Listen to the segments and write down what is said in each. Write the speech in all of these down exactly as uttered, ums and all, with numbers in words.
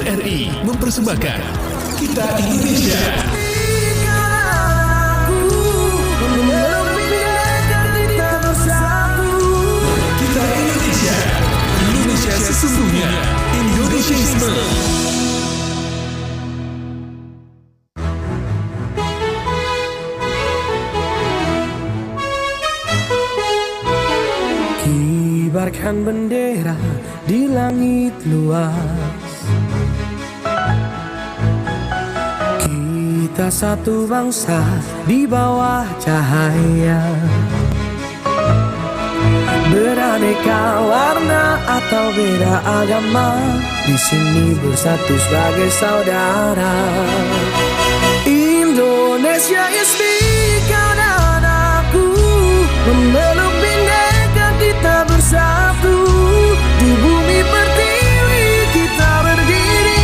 R I mempersembahkan Kita Indonesia. Kita Indonesia. Indonesia sesungguhnya. Indonesiaisme. Kibarkan bendera di langit luas. Kita satu bangsa di bawah cahaya. Beraneka warna atau beda agama, di sini bersatu sebagai saudara. Indonesia is big, kau dan aku, memeluk bendera kita bersatu. Di bumi pertiwi kita berdiri,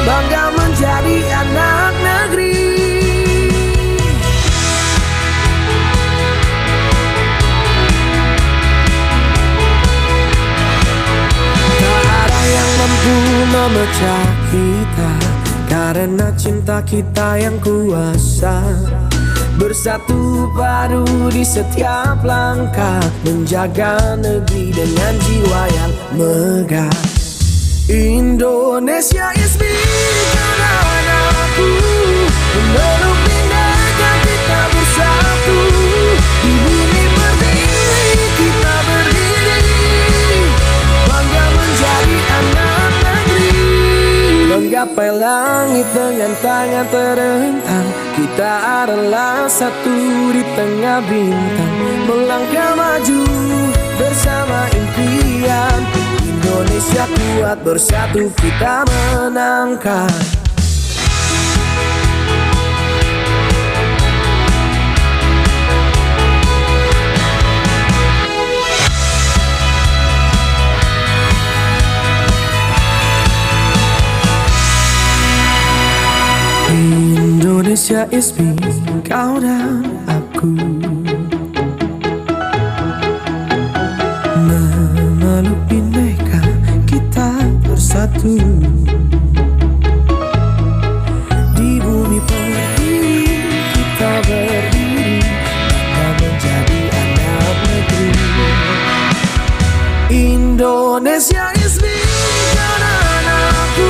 bangga menjadi anak negeri. Tak ada yang mampu memecah kita, karena cinta kita yang kuasa. Bersatu padu di setiap langkah, menjaga negeri dengan jiwa yang megah. Indonesia is big, kau dan aku, memeluk bendera kita bersatu. Di bumi pertiwi kita berdiri, bangga menjadi anak negeri. Menggapai langit dengan tangan terentang, kita adalah satu di tengah bintang. Melangkah maju bersama impian, Indonesia kuat, bersatu kita menangkan. Indonesia is big, kau dan aku, memeluk bhinneka kita bersatu. Di bumi pertiwi kita berdiri, bangga menjadi anak negeri. Indonesia is big, kau dan aku,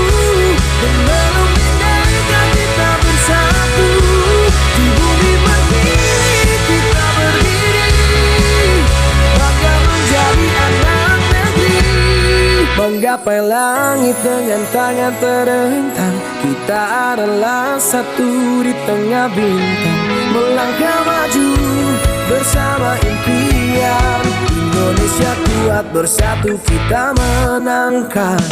memeluk bhinneka kita bersatu. Di bumi pertiwi kita berdiri, bangga menjadi anak negeri. Menggapai langit dengan tangan terentang, kita adalah satu di tengah bintang. Melangkah maju bersama impian, Indonesia kuat, bersatu kita menangkan.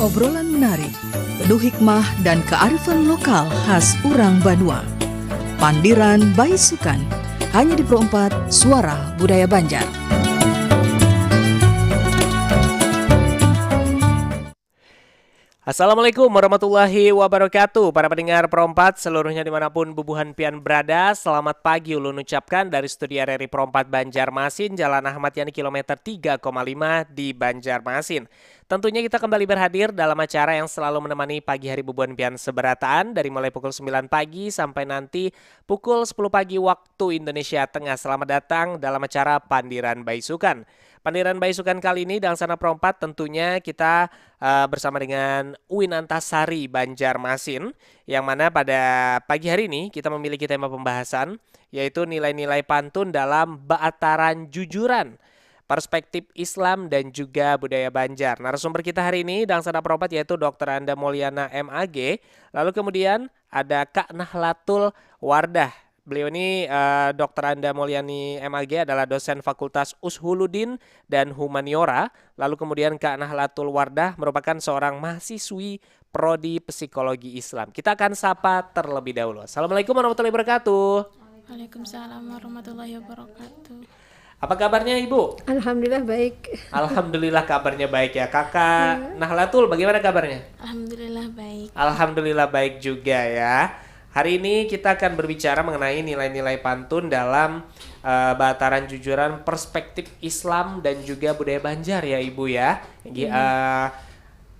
Obrolan menarik, penuh hikmah dan kearifan lokal khas urang banua. Pandiran Baisukan, hanya di Pro empat, Suara Budaya Banjar. Assalamualaikum warahmatullahi wabarakatuh. Para pendengar Pro empat seluruhnya dimanapun bubuhan pian berada, selamat pagi ulun ucapkan dari studio R R I Pro empat Banjarmasin, Jalan Ahmad Yani kilometer tiga koma lima di Banjarmasin. Tentunya kita kembali berhadir dalam acara yang selalu menemani pagi hari bubuhan pian seberataan dari mulai pukul sembilan pagi sampai nanti pukul sepuluh pagi waktu Indonesia Tengah. Selamat datang dalam acara Pandiran Baisukan. Pandiran Baisukan kali ini, Dangsana Pro empat, tentunya kita, eh, bersama dengan Uin Antasari Banjarmasin, yang mana pada pagi hari ini kita memiliki tema pembahasan, yaitu nilai-nilai pantun dalam Baataran Jujuran, perspektif Islam dan juga budaya Banjar. Narasumber kita hari ini, Dangsana Pro empat, yaitu Doktor Anda Mulyana M A G, lalu kemudian ada Kak Nahlatul Wardah, Beliau ini uh, Dokter Anda Mulyani M.A.G adalah dosen Fakultas Ushuluddin dan Humaniora, lalu kemudian Kak Nahlatul Wardah merupakan seorang mahasiswi prodi psikologi Islam. Kita akan sapa terlebih dahulu. Assalamualaikum warahmatullahi wabarakatuh. Waalaikumsalam warahmatullahi wabarakatuh. Apa kabarnya Ibu? Alhamdulillah baik. Alhamdulillah kabarnya baik ya Kakak. Nahlatul, bagaimana kabarnya? Alhamdulillah baik. Alhamdulillah baik juga ya. Hari ini kita akan berbicara mengenai nilai-nilai pantun dalam uh, Bataran Jujuran, perspektif Islam dan juga budaya Banjar ya Ibu ya. Jadi, uh,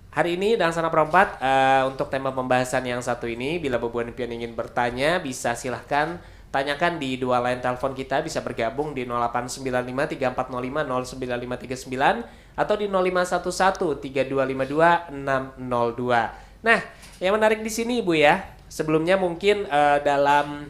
hari ini Dangsana Perompat uh, untuk tema pembahasan yang satu ini, bila bubuhan pian ingin bertanya, bisa silahkan tanyakan di dua line telepon kita, bisa bergabung di nol delapan sembilan lima tiga empat nol lima nol sembilan lima tiga sembilan atau di nol lima satu satu tiga dua lima dua enam nol dua. Nah, yang menarik di sini Ibu ya, sebelumnya mungkin uh, dalam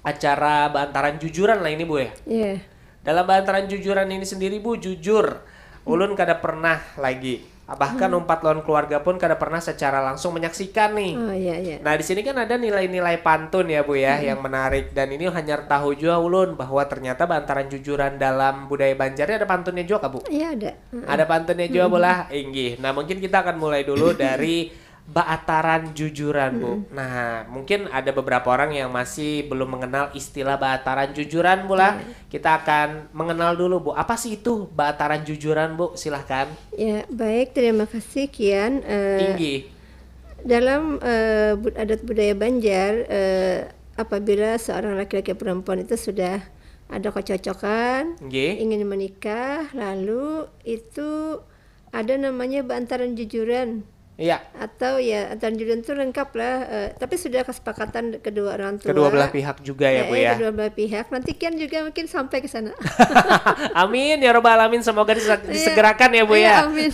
acara Bantaran Jujuran lah ini Bu ya. Iya. Dalam Bantaran Jujuran ini sendiri Bu, jujur, ulun kada pernah lagi. Bahkan umpat lawan keluarga pun kada pernah secara langsung menyaksikan nih. Oh iya iya. Nah, di sini kan ada nilai-nilai pantun ya Bu ya, yang menarik, dan ini hanya tahu jua ulun bahwa ternyata Bantaran Jujuran dalam budaya Banjar ini ada pantunnya juga kah Bu? Iya ada. Ada pantunnya juga Bu lah. Inggih. Nah, mungkin kita akan mulai dulu dari Baataran Jujuran Bu. Nah, mungkin ada beberapa orang yang masih belum mengenal istilah Baataran Jujuran Bu lah. Kita akan mengenal dulu Bu. Apa sih itu Baataran Jujuran Bu? Silahkan. Ya baik, terima kasih Kian. Eh, Inggih. Dalam eh, bud- adat budaya Banjar, eh, apabila seorang laki-laki perempuan itu sudah ada kecocokan, Inggih. ingin menikah, lalu itu ada namanya Baantaran Jujuran. Iya. Atau ya antaran jujuran itu lengkap lah, eh, tapi sudah kesepakatan kedua orang tua. Kedua belah pihak juga ya Bu Eh, ya. Kedua belah pihak. Nanti Kian juga mungkin sampai ke sana. Amin ya robbal alamin, semoga dise- Iya. disegerakan ya Bu Iya, ya. Amin.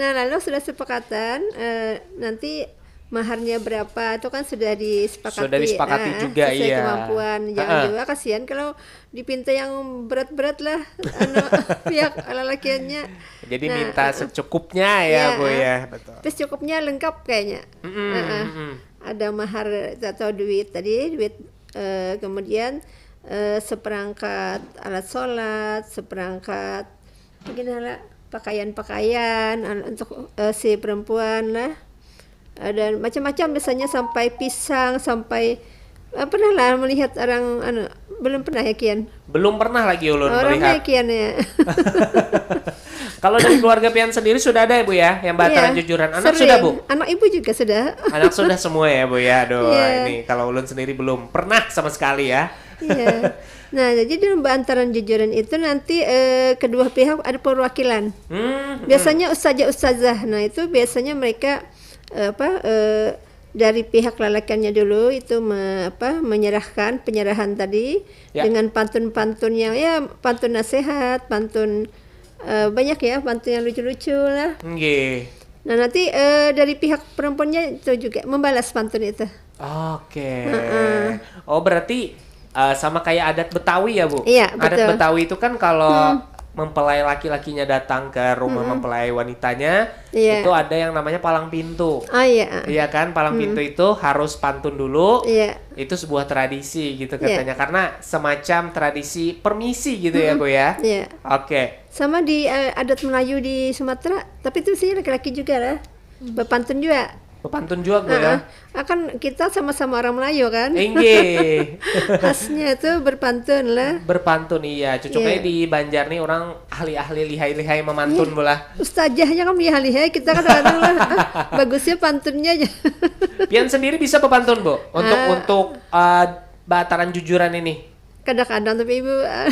Nah, lalu sudah sepakatan, eh, nanti maharnya berapa itu kan sudah disepakati. Sudah disepakati Ah, juga, sesuai iya. Kemampuan. Jangan Heeh. Juga kasihan kalau dipinta yang berat-berat lah, anu, pihak lalakiannya. Jadi Nah, minta heeh. Secukupnya ya Iya, Bu ah. Ya, betul. Terus cukupnya lengkap kayaknya. Mm-mm, Heeh. Mm-mm. Ada mahar atau duit tadi, duit eh, kemudian eh, seperangkat alat sholat, seperangkat gini lah, pakaian-pakaian an- untuk eh, si perempuan lah. Ada macam-macam, biasanya sampai pisang, sampai eh, pernah lah melihat orang anu, belum pernah ya Kian? Belum pernah lagi ulun Orang melihat. Ya Kian ya. Kalau dari keluarga pian sendiri sudah ada ya Bu ya, yang Baataran Iya, Jujuran? Anak sering. Sudah Bu? Anak ibu juga sudah. Anak sudah semua ya Bu ya. Aduh, Iya. Ini kalau ulun sendiri belum pernah sama sekali ya. Iya. Nah, jadi dalam Baantaran Jujuran itu nanti eh, kedua pihak ada perwakilan. Hmm. Biasanya ustazah ustazah. Nah, itu biasanya mereka eh, apa eh, dari pihak lalakiannya dulu itu me- apa menyerahkan penyerahan tadi Ya. Dengan pantun-pantun yang ya pantun nasihat, pantun eh, banyak ya pantun yang lucu-lucu lah. Nggih. Nah, nanti eh, dari pihak perempuannya itu juga membalas pantun itu. Oke. Oh, berarti eh, sama kayak adat Betawi ya Bu? Iya, Adat betul. Betawi itu kan kalau mempelai laki-lakinya datang ke rumah mempelai wanitanya, Iya. Itu ada yang namanya palang pintu. Oh iya. Iya kan, palang pintu itu harus pantun dulu. Iya. Itu sebuah tradisi gitu Iya. Katanya, karena semacam tradisi permisi gitu ya Bu ya. Iya. Oke. Sama di eh, adat Melayu di Sumatera, tapi itu sih laki-laki juga lah. Berpantun juga. Berpantun juga Bu ya. Heeh. Akan kita sama-sama orang Melayu kan? Inggih. Khasnya itu berpantun lah. Berpantun iya. Cucuknya Iya. Di Banjar nih orang ahli-ahli lihai-lihai memantun bola. Ustazahnya kan lihai-lihai, kita kadang-kadang lah. Bagusnya pantunnya aja. Pian sendiri bisa berpantun Bu? Untuk Ah. untuk eh, Baataran Jujuran ini. Kadang-kadang tapi ibu eh,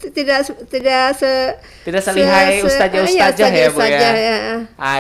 tidak tidak se Tidak selihai se- se- ustazah eh, iya, ustazah ya Bu ya. ustazah, ya.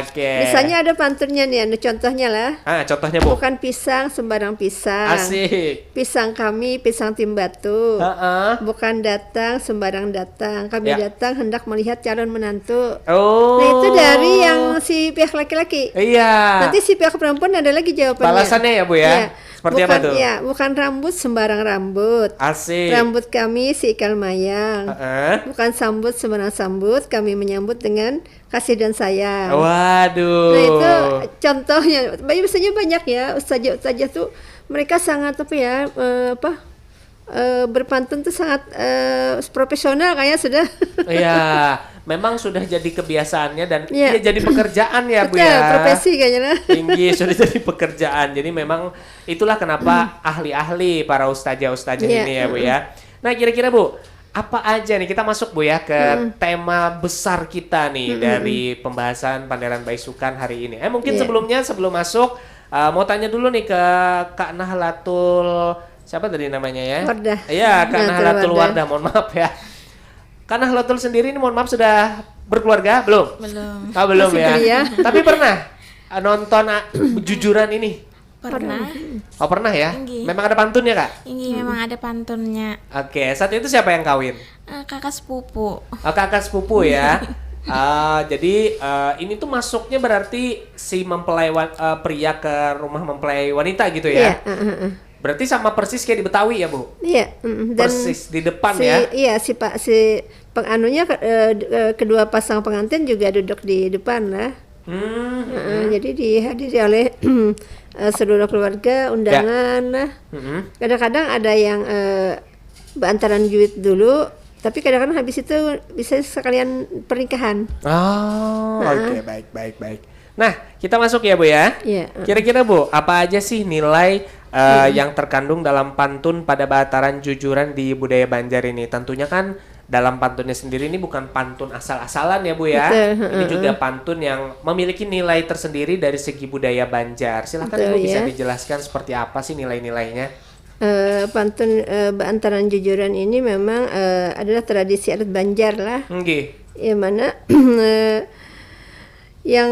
Oke. Misalnya ada pantunnya nih, ada contohnya lah. Ah, contohnya Bu. Bukan pisang sembarang pisang. Asik. Pisang kami, pisang timbatu. Heeh. Bukan datang sembarang datang. Kami Ya. Datang hendak melihat calon menantu. Oh. Nah, itu dari yang si pihak laki-laki. Iya. Nanti si pihak perempuan ada lagi jawabannya. Balasannya ya Bu ya. Iya. Seperti bukan, apa tuh? Ya, bukan rambut sembarang rambut. Asik. Rambut kami si ikal mayang. Heeh. Bukan sambut sembarang sambut, kami menyambut dengan kasih dan sayang. Waduh. Nah, itu contohnya. Banyak, biasanya banyak ya ustazah-ustazah tuh, mereka sangat apa ya eh, apa eh, berpantun tuh sangat eh, profesional kayaknya sudah. Iya, memang sudah jadi kebiasaannya dan Iya. ya jadi pekerjaan ya Bu Betul, ya. Profesi kayaknya lah. Tinggi sudah jadi pekerjaan. Jadi memang itulah kenapa ahli-ahli para ustazah-ustazah Iya, ini ya Bu ya. Nah, kira-kira Bu, apa aja nih kita masuk Bu ya ke tema besar kita nih dari pembahasan Panderan Baisukan hari ini. Eh mungkin Iya. Sebelumnya sebelum masuk eh, mau tanya dulu nih ke Kak Nahlatul siapa tadi namanya ya? Wardah. Iya, Kak Nahlatul Nahlatul Wardah. Wardah. Mohon maaf ya. Kak Nahlatul sendiri ini mohon maaf sudah berkeluarga belum? Belum. Ah, belum Masih ya. kuliah. Tapi pernah ah, nonton ah, jujuran ini? Pernah. Oh pernah ya? Inggih. Memang ada pantunnya kak? Ini memang ada pantunnya. Oke, saat itu siapa yang kawin? Eh, kakak sepupu. Oh, kakak sepupu ya. Ah, jadi eh, ini tuh masuknya berarti si mempelai wan- eh, pria ke rumah mempelai wanita gitu ya. Iya, heeh, heeh. Berarti sama persis kayak di Betawi ya bu? Iya, mm, dan Persis di depan si, ya. Iya, si pak si penganunya ke- eh, d- eh, kedua pasang pengantin juga duduk di depan lah. Hmm. Heeh, jadi dihadiri oleh eh, seluruh keluarga, undangan lah. Mm-mm. Kadang-kadang ada yang eh, beantaran juit dulu, tapi kadang-kadang habis itu bisa sekalian pernikahan. Oh, oke baik baik baik. Nah, kita masuk ya bu ya. Iya. Kira-kira bu, apa aja sih nilai eh, yang terkandung dalam pantun pada bataran jujuran di budaya Banjar ini? Tentunya kan dalam pantunnya sendiri ini bukan pantun asal-asalan ya bu ya. Betul, Ini heeh. juga pantun yang memiliki nilai tersendiri dari segi budaya Banjar. Silahkan Betul, ibu bisa ya. Dijelaskan seperti apa sih nilai-nilainya? Eh, pantun eh, beantaran jujuran ini memang eh, adalah tradisi adat Banjar lah. Nggih. Yang mana eh, yang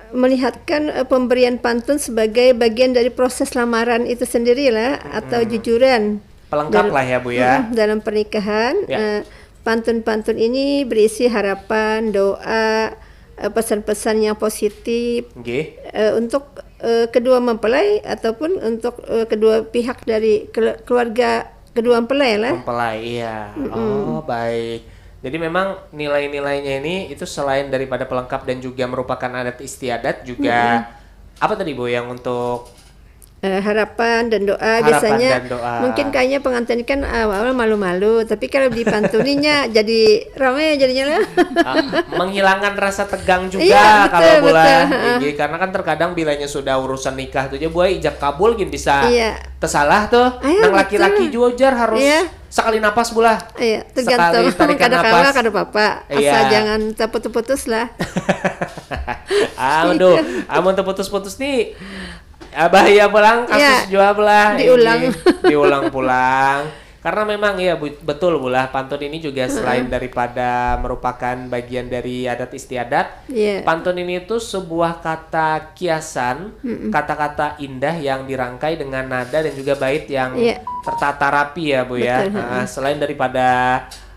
melihatkan eh, pemberian pantun sebagai bagian dari proses lamaran itu sendiri lah atau jujuran. Pelengkap Dal- lah ya bu ya. Mm-mm, dalam pernikahan Ya. eh, pantun-pantun ini berisi harapan, doa, eh, pesan-pesan yang positif Nggih. eh, untuk eh, kedua mempelai ataupun untuk eh, kedua pihak dari kelu- keluarga kedua mempelai lah. Mempelai, iya. Oh, baik. Jadi memang nilai-nilainya ini itu selain daripada pelengkap dan juga merupakan adat istiadat juga apa tadi Bu yang untuk Eh, harapan dan doa Harapan biasanya dan doa. Mungkin kayaknya pengantin kan awal malu-malu, tapi kalau dipantuninya jadi ramai jadinya lah. ah, menghilangkan rasa tegang juga Iya, betul, kalau bola betul, heeh. Nggih, karena kan terkadang bilanya sudah urusan nikah tuh ya buai ijab kabul gin bisa Iya. Tersalah tuh Ayo, nang betul. laki-laki juga jar harus Iya. Sekali napas bola. Iya, tergantung. Sekali tarikan Kada kawa napas. Kada apa-apa. Iya. Asal jangan terputus-putus lah. Aduh, amun terputus-putus nih ah, bahaya pulang kasus Iya. Jua lah. Diulang. Ini. Diulang pulang. Karena memang ya bu- betul bola pantun ini juga selain daripada merupakan bagian dari adat istiadat, Iya. Pantun ini itu sebuah kata kiasan, kata-kata indah yang dirangkai dengan nada dan juga bait yang Iya. tertata rapi ya bu ya. Betul, Nah, selain daripada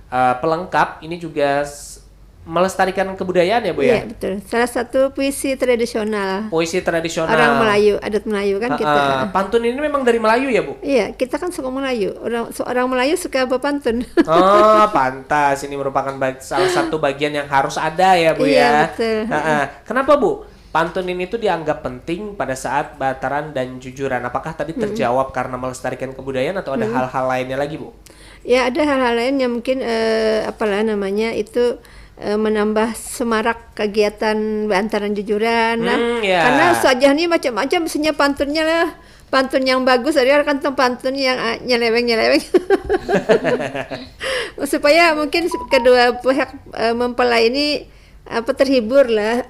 uh, pelengkap, ini juga s- melestarikan kebudayaan ya bu Iya, ya. Betul. Salah satu puisi tradisional Puisi tradisional. Orang Melayu, adat Melayu kan kita. Uh, pantun ini memang dari Melayu ya bu? Iya, kita kan suku Melayu. Orang orang Melayu suka berpantun. Oh, pantas. Ini merupakan bag- salah satu bagian yang harus ada ya, Bu Iya, ya. Betul. Heeh. Kenapa, Bu? Pantun ini tuh dianggap penting pada saat bataran dan jujuran. Apakah tadi terjawab karena melestarikan kebudayaan atau ada hal-hal lainnya lagi, Bu? Ya, ada hal-hal lain yang mungkin eh, apalah namanya itu eh, menambah semarak kegiatan bantaran jujuran lah. Hmm, ya. Karena saja nih macam-macam isinya pantunnya lah. Pantun yang bagus ada kan tuh pantun yang ah, nyeleweng-nyeleweng. Supaya mungkin kedua pihak eh, mempelai ini apa terhibur lah.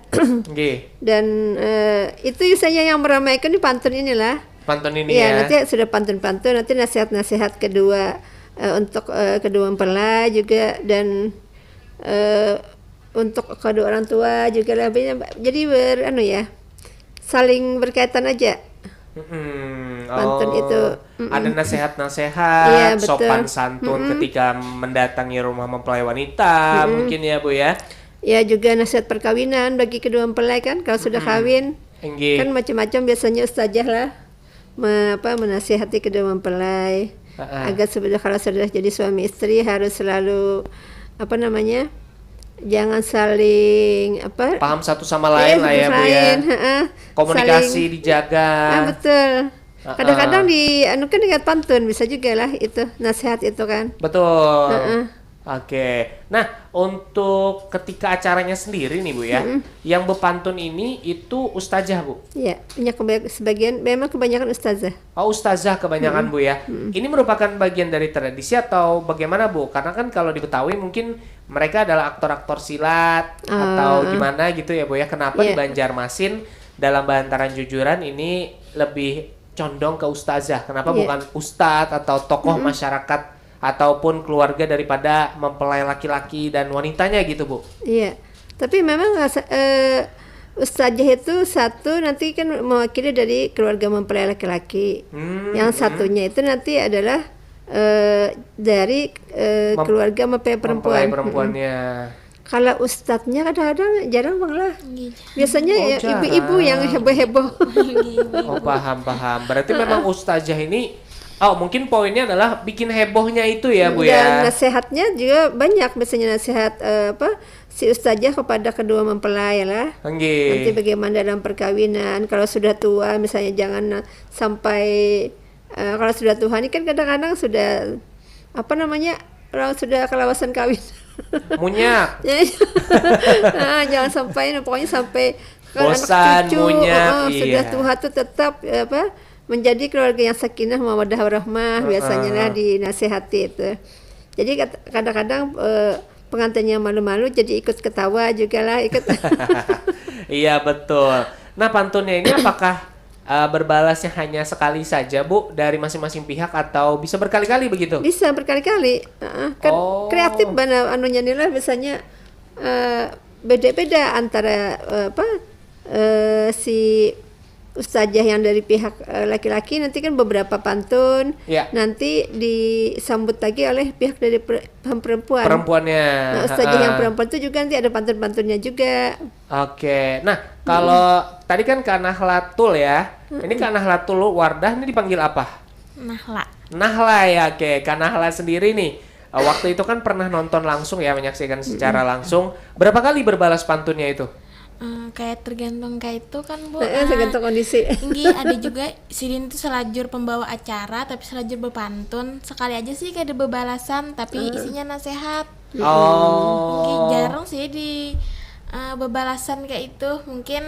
Nggih. Dan eh, itu saja yang meramaikan di pantun inilah. Pantun ini Iya, ya. Nanti sudah pantun-pantun, nanti nasihat-nasihat kedua eh, untuk eh, kedua mempelai juga dan eh, untuk kedua orang tua juga lah. Jadi ber anu ya, saling berkaitan aja. Mm-mm. Pantun Oh, itu, mm-mm. Ada nasihat-nasihat, Iya, betul. sopan santun ketika mendatangi rumah mempelai wanita, mungkin ya, Bu ya. Ya juga nasihat perkawinan bagi kedua mempelai kan kalau sudah kawin Nggih. kan macam-macam biasanya ustazah lah me, apa menasihati kedua mempelai Heeh. agar sebenarnya kalau sudah jadi suami istri harus selalu apa namanya jangan saling apa Paham satu sama lain Eh, lah ya, Bu ya. lain, heeh. Komunikasi Saling- dijaga. Ah, betul. Kadang-kadang di anu kan dengan pantun bisa juga lah itu nasihat itu kan. Betul. Heeh. Oke. Nah, untuk ketika acaranya sendiri nih Bu ya, yang bepantun ini itu ustazah Bu. Ya, banyak keba- sebagian memang kebanyakan ustazah. Oh, ustazah kebanyakan Bu ya. Ini merupakan bagian dari tradisi atau bagaimana Bu? Karena kan kalau di Betawi mungkin mereka adalah aktor-aktor silat atau gimana gitu ya Bu ya. Kenapa di Iya. Banjarmasin dalam bantaran jujuran ini lebih condong ke ustazah? Kenapa Iya. Bukan ustadz atau tokoh masyarakat ataupun keluarga daripada mempelai laki-laki dan wanitanya gitu Bu? Iya. Tapi memang rasa eh, ustazah itu satu nanti kan mewakili dari keluarga mempelai laki-laki. Hmm, Yang satunya itu nanti adalah eh, dari eh, Mem- keluarga mempelai Mempelai perempuan. perempuannya. Kalau ustadznya kadang-kadang jarang bang lah. Nggih. Biasanya Oh, ya, jarang. Ibu-ibu yang heboh-heboh. Nggih, Ibu. Oh, paham paham. Berarti memang ustazah ini, oh mungkin poinnya adalah bikin hebohnya itu ya Bu Dan ya. Nasihatnya juga banyak, misalnya nasihat eh, apa si ustazah kepada kedua mempelai lah. Nanti Nggih. Bagaimana dalam perkawinan, kalau sudah tua misalnya jangan eh, sampai eh, kalau sudah tua ini kan kadang-kadang sudah apa namanya orang sudah kelawasan kawin. Munyak. Ya, ah, jangan sampai, nah, pokoknya sampai ke anak Bosan, cucu, munyak, heeh, sudah iya. Tua tuh tetap apa menjadi keluarga yang sakinah mawadah warahmah biasanya lah dinasihati itu. Jadi kat- kadang-kadang eh, pengantinnya malu-malu jadi ikut ketawa juga lah, ikut. Iya betul. Nah, pantunnya ini apakah eh, berbalasnya hanya sekali saja Bu dari masing-masing pihak atau bisa berkali-kali begitu? Bisa berkali-kali. Heeh, kan Oh. Kreatif bana anunya nih lah, biasanya eh, beda-beda antara eh, apa eh, si ustazah yang dari pihak eh, laki-laki nanti kan beberapa pantun Ya. Nanti disambut lagi oleh pihak dari per- perempuan. Perempuannya. Nah, ustazah yang Heeh. Perempuan itu juga nanti ada pantun-pantunnya juga. Oke. Nah, kalau tadi kan Kak Nahlatul ya. Ini Kak Nahlatul Wardah ini dipanggil apa? Nahla. Nahla ya, oke. Kak Nahla sendiri nih, eh, waktu itu kan pernah nonton langsung ya, menyaksikan secara langsung. Berapa kali berbalas pantunnya itu? Eh, kayak tergantung kayak itu kan Bu. Heeh, Ah, tergantung kondisi. Inggih, ada juga sidin tuh selajur pembawa acara tapi selajur bepantun. Sekali aja sih kayak ada bebalasan tapi isinya nasehat. Inggih, Oh. Jarang sih di eh, bebalasan kayak itu. Mungkin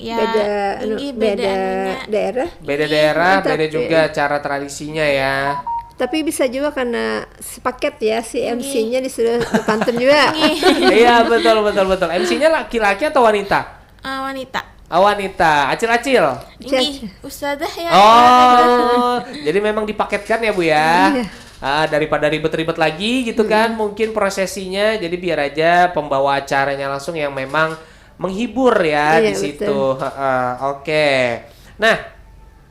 ya Beda anu, inggih, beda beda anunya. Daerah. Beda daerah, Tapi- beda juga cara tradisinya ya. Tapi bisa juga karena sepaket ya si M C-nya disuruh pantun juga. Iya, betul betul betul. M C-nya laki-laki atau wanita? Eh, wanita. Ah, wanita, acil-acil. Inggih, ustazah ya. Oh, jadi memang dipaketkan ya Bu ya. Iya. Ah, daripada ribet-ribet lagi gitu kan, mungkin prosesinya jadi biar aja pembawa acaranya langsung yang memang menghibur ya Iya, di situ. Betul. Heeh, oke. Nah,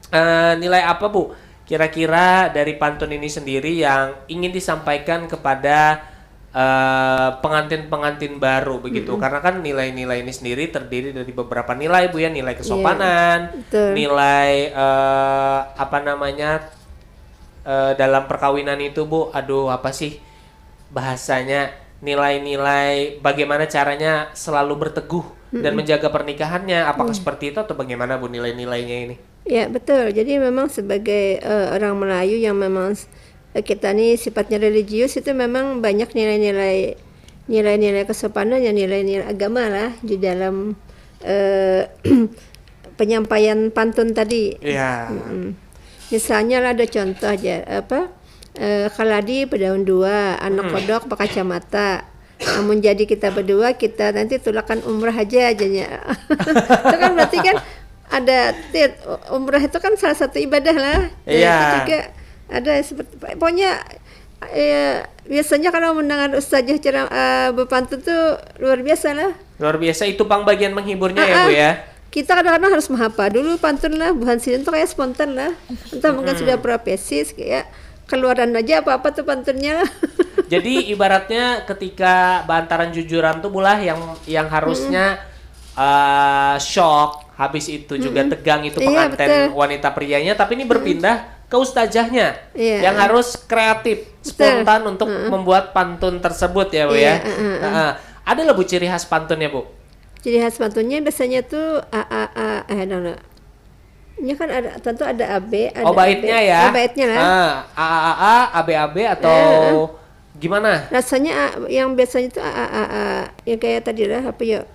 eh, nilai apa Bu? Kira-kira dari pantun ini sendiri yang ingin disampaikan kepada eh, pengantin-pengantin baru begitu? Karena kan nilai-nilai ini sendiri terdiri dari beberapa nilai Bu ya, nilai kesopanan, Betul. Nilai eh, apa namanya eh, dalam perkawinan itu Bu, aduh apa sih bahasanya, nilai-nilai bagaimana caranya selalu berteguh dan menjaga pernikahannya. Apakah seperti itu atau bagaimana Bu nilai-nilainya ini? Ya betul. Jadi memang sebagai eh, orang Melayu yang memang eh, kita nih sifatnya religius itu memang banyak nilai-nilai nilai-nilai kesopanan ya nilai-nilai agama lah di dalam eh, penyampaian pantun tadi. Iya. Mm. Misalnya lah ada contoh aja apa eh, kaladi bedaun dua, anak kodok berkacamata. Namun jadi kita berdua kita nanti tulakan umrah aja ajanya. Itu kan berarti kan ada tit- umrah itu kan salah satu ibadah lah. Dan Iya. Itu juga ada seperti pokoknya eh, biasanya kalau mendengar ustazah ceram eh, berpantun tuh luar biasa lah. Luar biasa itu pang bagian menghiburnya ya Ah, Bu ah. Ya. Kita kadang-kadang harus menghafal dulu pantun lah, buhan sidin tuh kayak spontan lah. Entah mungkin sudah profesi kayak keluaran aja apa-apa tuh pantunnya lah. Jadi ibaratnya ketika bantaran jujuran tuh Bu lah yang yang harusnya eh, shock, habis itu juga tegang itu Iya, pengantin betul. Wanita prianya, tapi ini berpindah ke ustazahnya Iya. yang harus kreatif, Betul. Spontan untuk membuat pantun tersebut ya Bu Iya, ya. heeh, heeh. Heeh. Ada lah Bu ciri khas pantunnya Bu? Ciri khas pantunnya biasanya tuh a a a eh no, no. Nya kan ada, tentu ada A B, ada Oh, baitnya A B. Ya. Oh, baitnya lah. Ah, A A A A, A B A B atau gimana? Rasanya, ah, yang biasanya tuh A A A A, yang kayak tadi lah, apa ya?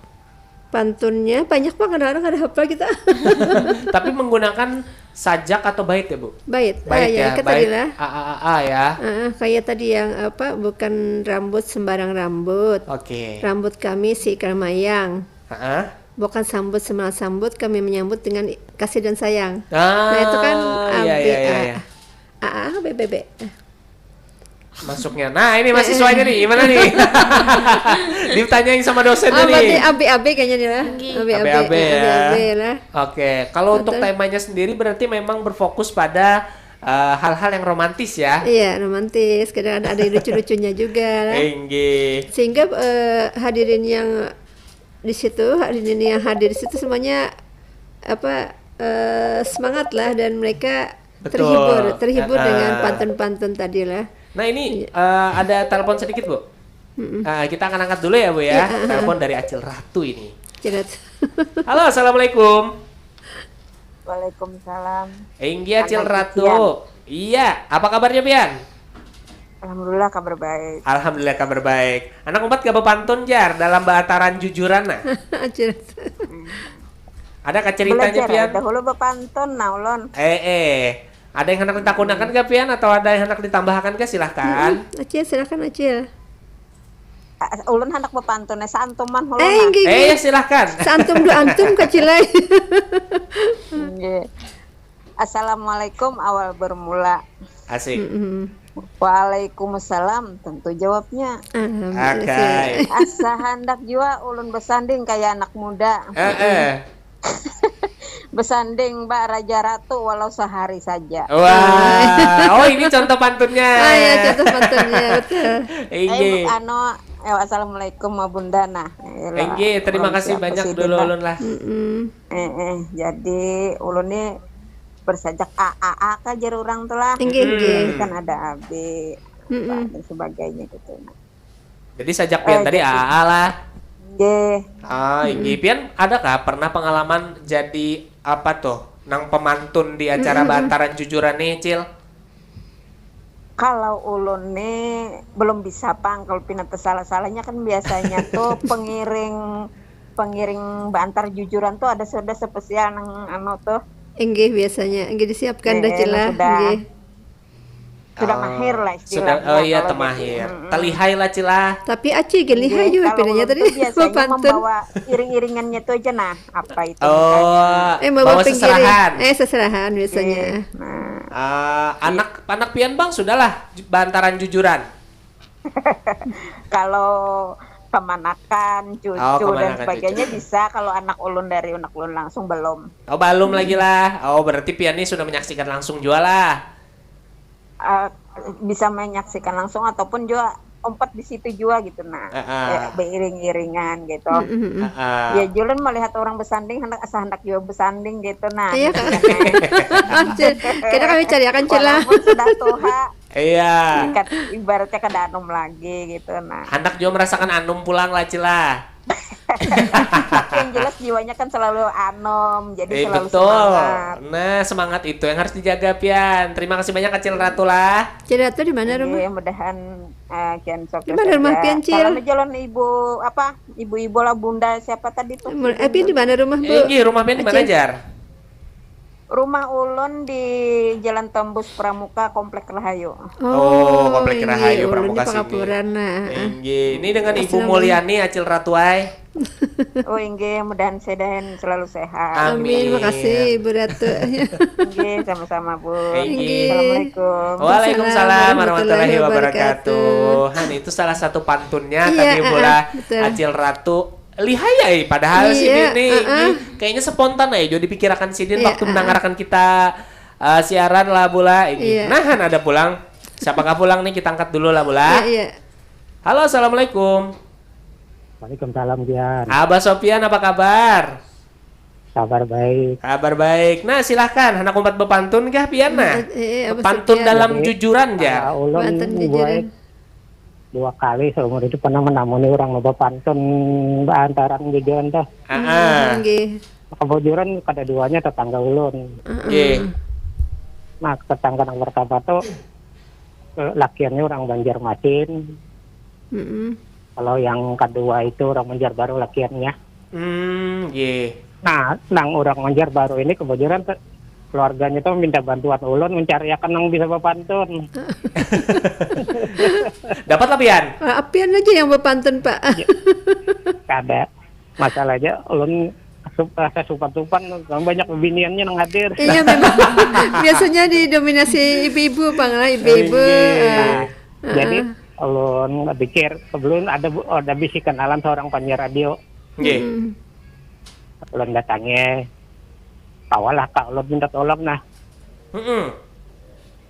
Pantunnya banyak banget, kadang-kadang kada hafal kita. Tapi menggunakan sajak atau bait ya, Bu? Bait. Bait Ah, ya, ya, ikat bait tadi lah. A A A A ya. Ah, kayak tadi yang apa, bukan rambut sembarang rambut. Oke. Rambut kami si Ikal Mayang. Heeh. Bukan sambut sembarang sambut, kami menyambut dengan kasih dan sayang. Ah, Nah, itu kan iya, A B iya, iya, A. iya. A A B B B. Masuknya. Nah, ini mahasiswanya nih, gimana nih? Ditanyain sama dosennya Oh, berarti nih. A B A B kayaknya nih lah. Nggih. A B A B, A B A B ya. A B A B lah. Oke, kalau untuk Betul. Temanya sendiri berarti memang berfokus pada eh, hal-hal yang romantis ya. Iya, romantis. Kadang ada, ada yang lucu-lucunya juga lah. Inggih. Sehingga eh, hadirin yang di situ, hadirin yang hadir di situ semuanya apa eh, semangat lah, dan mereka Betul. terhibur, terhibur Ah, dengan ah. Pantun-pantun tadi lah. Nah, ini eh, ada telepon sedikit, Bu. Ah, kita akan angkat dulu ya, Bu ya. Iya, ah, ah. Telepon dari Acil Ratu ini. Jelas. Halo, assalamualaikum. Waalaikumsalam. Inggih, Acil Anak Ratu. Pian. Iya, apa kabarnya, Pian? Alhamdulillah, kabar baik. Alhamdulillah, kabar baik. Anak umpat gak bepantun, Jar, dalam baataran jujuran nah. Jelas. Ada kah ceritanya, Belajar Pian? Dahulu bepantun, nah, ulun. Eh, eh. Ada yang hendak ditakunakan kah, Pian, atau ada yang hendak ditambahakan kah? Silahkan. Acil, silakan Acil. Ah, ulun hendak bepantun, eh, saantuman ulun, Eh, nah. gigi. Eh, ya, silahkan. Santum dua antum kecil lain. Nggih. Assalamualaikum, awal bermula. Asik. Mm-mm. Waalaikumsalam, tentu jawabnya. Alhamdulillah. Oke. Asa handak jua ulun besanding kaya anak muda. Eh, eh. Besanding Mbak Raja Ratu walau sehari saja. Wah, oh, ini contoh pantunnya. Ah, ya, contoh pantunnya, betul. Inggih. Eh, anu, eh, assalamualaikum, Ma Bunda, nah. Iyalah, Inggih, terima orang kasih siapa banyak sih, dulu, Dinda? Ulun lah. Mm-mm. Eh, eh, jadi ulun nih bersajak A A A kah jar orang tuh lah. Inggih, inggih. Kan ada A B, Mm-mm. dan sebagainya gitu. Nah. Jadi sajak Pian Eh, tadi jadi- A A A lah. Nggih. Ah, inggih. Pian, ada kah pernah pengalaman jadi apa tuh? Nang pemantun di acara Bantaran Jujuran nih, Cil? Kalau ulun nih belum bisa, pang, kalau pina tesalah-salahnya kan biasanya tuh pengiring pengiring Bantar Jujuran tuh ada sudah spesial nang anu tuh. Inggih, biasanya. Inggih, disiapkan dah, Eh, Cil lah. Sudah. Inggih. Sudah Ah, mahir lah sudah, istilahnya. Oh iya, Kalau temahir. gitu, mm-mm. Telihai lah, Cil lah. Tapi Acil gin lihai Jadi, juga kalau pinanya ulun tadi. tuh biasanya Pantun. Membawa iring-iringannya tuh aja, nah, apa itu? Oh, Eh, membawa bawa pinggir. seserahan. Eh, seserahan biasanya. Nah, Ah, anak anak Pian, Bang, sudahlah Bantaran Jujuran. kalau kemanakan, cucu Oh, dan kemanakan, sebagainya cucu. Bisa, kalau anak ulun dari anak ulun langsung belum. Oh, balum lagi lah. Oh, berarti Pian nih sudah menyaksikan langsung jua lah. Eh, bisa menyaksikan langsung ataupun juga umpat di situ juga gitu, nah. Heeh. Eh, beiring-iringan gitu. Mm-mm. Heeh. Ya, julun melihat orang bersanding, hendak asa hendak juga bersanding gitu, nah. Iya, Gitu Kak. kan, nah. Cil, kira kami cari akan, Cil lah. Walaupun sudah tuha, Iya. ikat ibaratnya kada anum lagi gitu, nah. Handak jua merasakan anum pulang lah, Cil lah. Tapi yang jelas jiwanya kan selalu anum, jadi Eh, selalu betul. Semangat. Nah, semangat itu yang harus dijaga, Pian. Terima kasih banyak, Acil Ratu lah. Cil Ratu di mana rumah? Iya, mudahan eh, kian sukses. Di mana rumah Aja. Pian, Cil? Salam jalan ibu apa? Ibu-ibu lah, bunda siapa tadi tuh? Mun- Eh, Pian di mana rumah, Bu? Eh, inggih, rumah Pian di mana, Acil. Jar? Rumah ulun di Jalan Tembus Pramuka, Komplek Rahayu. Oh, Komplek Inggih, Rahayu ulun Pramuka di sini. Pangapuran, nah. Inggih, ini dengan Ibu Assalamualaikum. Mulyani, Acil Ratu ai. Oh, inggih, mudahan sedahan selalu sehat. Amin. Amin, makasih Ibu Ratu. Inggih, sama-sama, Bu. Inggih. Assalamualaikum. Waalaikumsalam warahmatullahi Warahmatullahi wabarakatuh. Wabarakatuh. Han, itu salah satu pantunnya Iya, tadi, ah, Bula, ah, betul. Acil Ratu. Lihai ai, padahal Iya, sidin nih, ah, ah. Kayaknya spontan aja, jadi pikiran sidin Iya, waktu ah, ah. mendengarkan kita eh, siaran lah, Bula. Ini. Iya. Nah, Han, ada pulang. Siapakah pulang nih, kita angkat dulu lah, Bula. Iya, iya. Halo, assalamualaikum. Waalaikumsalam, Pian. Abah Sopian, apa kabar? Kabar baik. Kabar baik. Nah, silahkan. Handak umpat bepantun kah, Pian, nah? Eh, eh, Abah Pantun Sopian. dalam Jadi, jujuran, Jar. Ah, ulun Pantun buai jujuran. Dua kali seumur hidup pernah menamuni orang loba pantun antara jujuran tuh. Ah, ah. Hmm, nggih. Kebetulan kada duanya tetangga ulun. Heeh. Nggih. Nah, tetangga nang pertama tu, eh, lakiannya orang Banjarmasin. Mm-mm. Kalau yang kedua itu orang Banjarbaru lakiannya. Hmm, nggih. Nah, nang orang Banjarbaru ini kebetulan te-, keluarganya tuh minta bantuan ulun mencariakan nang bisa bepantun. Dapat lah, Pian? Ah, Pian aja yang bepantun, Pak. Ya. Kada. Masalahnya ulun sup, rasa supan-supan, banyak bebiniannya nang hadir. Iya, memang. Biasanya didominasi ibu-ibu, Bang, lah, ibu-ibu. Iya. Nah, jadi ulun pikir sebelum ada ada bisi kenalan seorang penyiar radio. Nggih. Hmm. Ulun datangnya, tawalah Kak, ulun minta tolong nah. Heeh.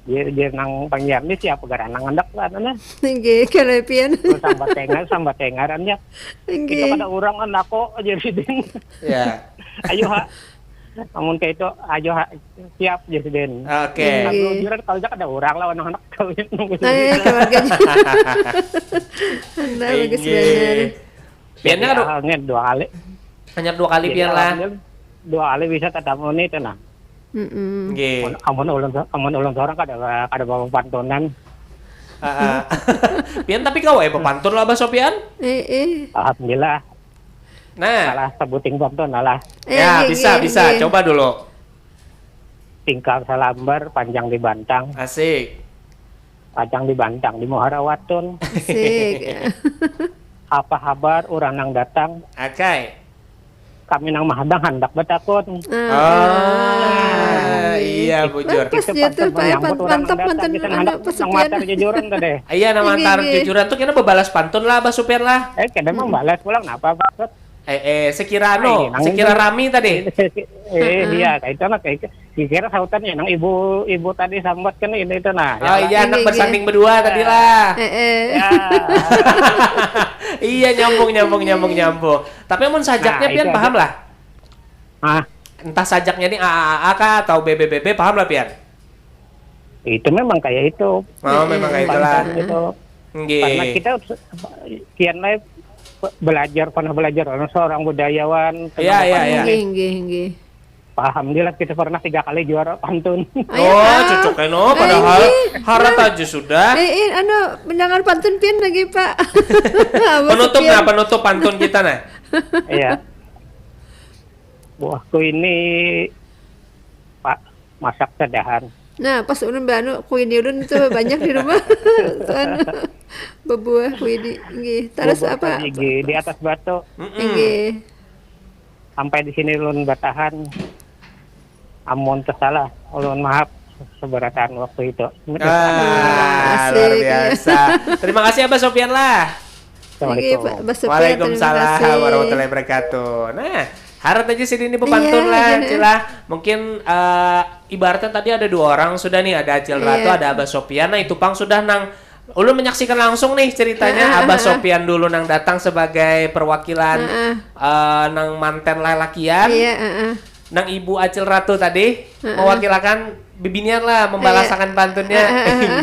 Jadi, jadi nang penyiar ni siapa garang nang hendak lah, nah. Nggih, kalau pian. Sambat tengar, sambat tengarannya. Nggih. Itu kada orang kan aku jadi din. Ya. Ayo ha. Namun kayak itu, ayo ha, siap jadi din. Oke. Okay. Kalau jiran kalau ada orang lah, anak-anak kawin. Eh, keluarganya. Anda bagus benar. Piannya kan hanya dua kali. Hanya dua kali pian lah. Dua kali bisa tatamu ni itu nah. Nggih. Amun ulun amun ulun seorang kada kada bawa pantunan. Pian tapi kau ya pantun lah Abah Sopian? Eh, eh. Alhamdulillah. Nah. Salah sebuting pantun lah. Eh, ya, bisa, bisa. Coba dulu. Tingkal salambar panjang dibantang. Asik. Panjang dibantang di Muharawatun. Asik. Apa habar urang nang datang? Akai. Kami nang mahadang handak batakun. Ah, ah, iya, bujur. Pas dia tuh, Pak, ya, mantap, mantap, mantap. Nang matar jujuran tuh deh. Iya, nang matar jujuran tuh kena bebalas pantun lah, Abah Supir lah. Eh, kena membalas pulang, napa, Pak? Eh, eh, sekira anu, sekira rami tadi. Eh, iya, kayak itu lah, kayak itu. Dikira sautan ya, nang ibu ibu tadi sambat kan ini itu nah. Oh iya, anak bersanding berdua tadi lah. Eh, eh. Ya. Iya, nyambung, nyambung, nyambung, nyambung. Tapi mun sajaknya nah, pian paham lah. Ah. Entah sajaknya ini A A A A kah atau B B B B, paham lah pian. Itu memang kayak itu. Oh, memang kayak itulah. Itu. Nggih. Karena kita kian naik belajar pernah belajar orang seorang budayawan. Iya, iya, iya. Nggih, nggih, nggih. Alhamdulillah kita pernah tiga kali juara pantun. Oh, cocok no, padahal harat aja sudah. Eh, eh, anu, mendengar pantun pian lagi, Pak. Penutup nah, penutup pantun kita nah. Iya. Buahku ini, Pak, masak sedahan. Nah, pas ulun banu kuini ulun itu banyak di rumah. Anu, bebuah kuini. Nggih, terus apa? Di atas batu. Nggih. Sampai di sini ulun bertahan. Amun tersalah, ulun maaf seberataan waktu itu. Ah, luar biasa. Terima kasih Abah Sopian lah. Assalamualaikum. Waalaikumsalam warahmatullahi wabarakatuh. Nah, harap aja sih ini pepantun iya, lah, iya. Cila. Mungkin uh, ibaratnya tadi ada dua orang sudah nih, ada Acil Ratu, iya. Ada Abah Sopian. Nah, itu pang sudah nang ulun menyaksikan langsung nih ceritanya uh, uh, Abah Sopian dulu nang datang sebagai perwakilan uh, uh. Uh, nang manten lalakian. Iya, uh, uh. Nang ibu Acil Ratu tadi uh, uh. Mewakilakan bibinian lah membalasakan pantunnya.